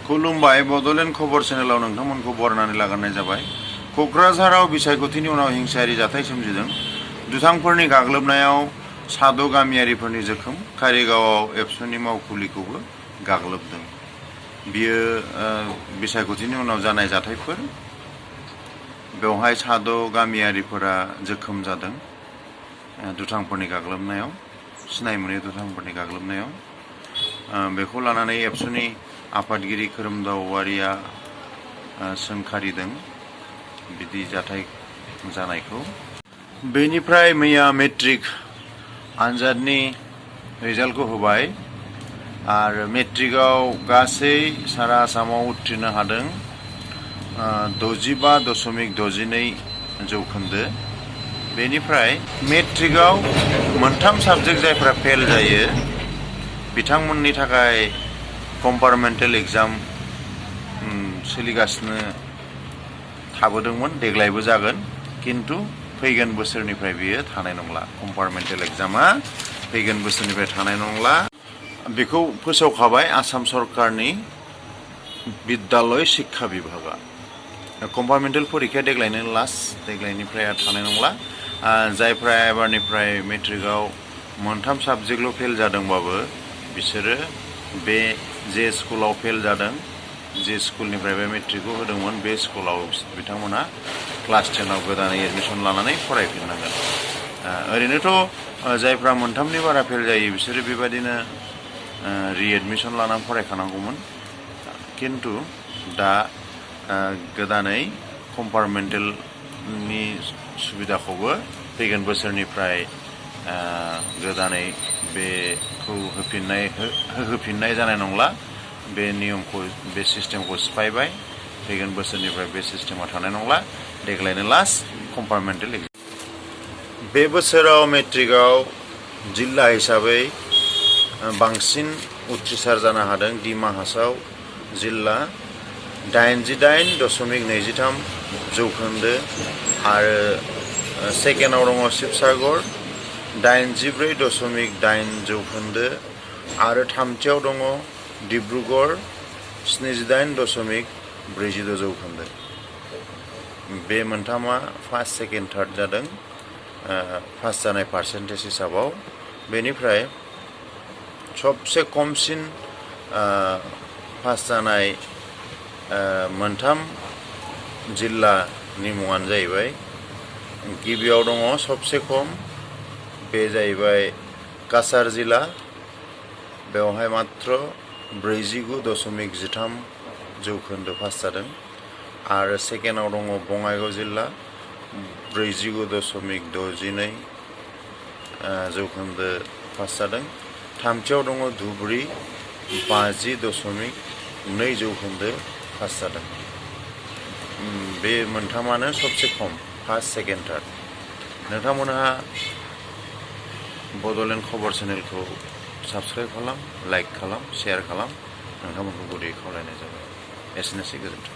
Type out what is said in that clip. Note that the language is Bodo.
खुलुमबाय बड'लेण्ड खबर चेनेलाव नोंथांमोनखौ बरायनानै लाग्रोनाय जाबाय। क'क्राझाराव बिसायख'थिनि उनाव हिंसायारि जाथाय सोमजिदों। दुथांफोरनि गाग्लोबनायाव साद' गामियारिफोरनि जोखोम, कारिगावआव एबसुनि मावखुलिखौबो गाग्लोबदों। बियो बिसायख'थिनि उनाव जानाय जाथायफोर। बेवहाय साद' गामियारिफोरा जोखोम जादों दुथांफोरनि गाग्लोबनायाव, सिनाय मोनै दुथांफोरनि गाग्लोबनायाव। बेखौ लानानै एबसुनि आफादगिरि खोरोमदाव औवारिया सोंखारिदों बिदि जाथाय जानायखौ। बेनिफ्राय मैया मेट्रिक आनजादनि रिजाल्टखौ होबाय आरो मेट्रिकआव गासै सारा आसामाव उथ्रिनो हादों 65.62 जौखोन्दो। बेनिफ्राय मेट्रिकआव मोनथाम साबजेक्ट जायफ्रा फेल जायो बिथांमोननि थाखाय कम्पार्टमेन्टेल एग्जाम सोलिगासिनो थाबोदोंमोन, देग्लायबो जागोन, किन्तु फैगोन बोसोरनिफ्राय बियो थानाय नंला। कम्पार्टमेन्टेल एग्जामा फैगोन बोसोरनिफ्राय थानाय नंला। बेखौ फोसावखाबाय आसाम सरकारनि बिद्यालय शिक्षा बिभागा। कम्पार्टमेन्टेल परिखाया देग्लायनो लास्ट, देग्लायनिफ्राय थानाय नंला। जायफ्रा एबारनिफ्राय मेट्रिकआव मोनथाम साबजेक्टल' फेल जादोंबाबो बिसोरो बे जे स्कुलाव फेल जादों, जे स्कुलनिफ्राय बे मेट्रिकखौ होदोंमोन, बे स्कुलाव बिथांमोना क्लास 10आव गोदानै एडमिसन लानानै फरायफिननांगोन। ओरैनोथ' जायफ्रा मोनथामनि बारा फेल जायो बिसोरो बेबायदिनो रिएडमिसन लानानै फरायखानांगौमोन, किन्तु दा गोदानै कम्पार्टमेन्टेलनि सुबिदाखौबो फैगोन बोसोरनिफ्राय गोदानै बेखौ होफिननाय जानाय नंला। बे नियमखौ, बे सिस्टेमखौ सिफायबाय। फैगोन बोसोरनिफ्राय बे सिस्टेमा थानाय नंला। देग्लायनो लास्ट कम्पार्टमेन्टेल एग्जाम। बे बोसोराव मेट्रिकआव जिल्ला हिसाबै बांसिन उथ्रिसार जानो हादों डिमा हासाव जिल्ला 88.23 जौखोन्दो आरो सेकेन्डआव दङ शिबसागर 84.8 जौखोन्दो आरो थामथियाव दङ डिब्रुगड़ 78.42 जौखोन्दो। बे मोनथामा फार्स्ट, सेकेन्ड, थार्ड जादों पास जानाय पार्सेन्टेज हिसाबाव। बेनिफ्राय सबसे खमसिन पास जानाय मोनथाम जिल्लानि मुङानो जाहैबाय, गिबियाव दङ सबसे खम, बे जाहैबाय काछार जिल्ला, बेवहाय मात्र 49.13 जौखोन्दो पास जादों। आरो सेकेन्डआव दङ बङाइगाव जिल्ला 49.62 जौखोन्दो पास जादों। थामथियाव दङ धुबुरी 50.2 जौखोन्दो पास जादों। बे मोनथामानो सबसे खम, फार्स्ट, सेकेन्ड, थार्ड। नोंथांमोनहा बड'लेण्ड खबर चेनेलखौ साबस्क्राइब खालाम, लाइक खालाम, शेयार खालाम। नोंथांमोनखौ गुरै खावलायनाय जाबाय। एसेनोसै, गोजोन्थों।